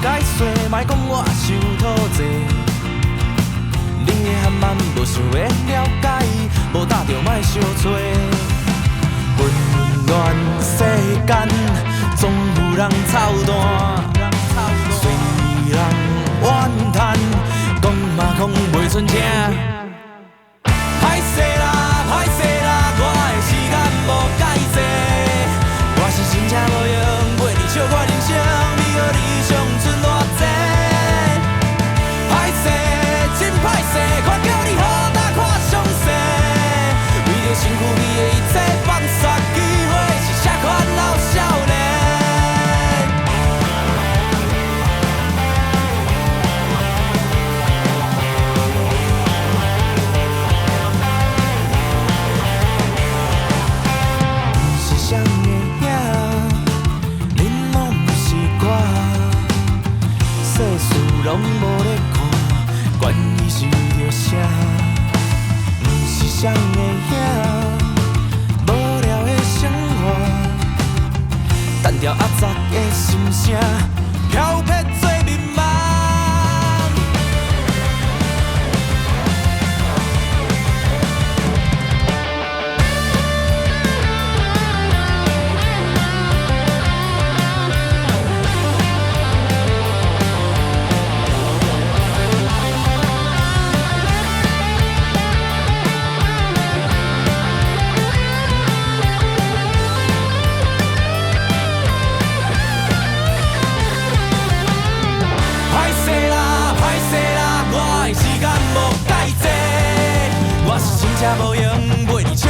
解說，莫講我傷討濟。你的含慢無想欲了解，無膽就莫相揣。混亂世間，總有人操蛋，隨人怨嘆，講嘛講袂出聲。歹勢啦，歹勢啦，我的時間無介濟，我是真正無閒陪你笑看人生，你予你尚賰偌濟。歹勢，真歹勢，看叫你予膽看詳細，為著身軀裡的一切放煞機會，是啥款老少年？毋是誰的影，恁攏毋是我，世事攏無咧看，管伊是為著啥？毋是誰的影，無聊的生活，單調壓雜的心聲，飄泊做迷茫。歹勢啦，歹勢啦，我的時間無介濟，我是真正無閒陪你笑。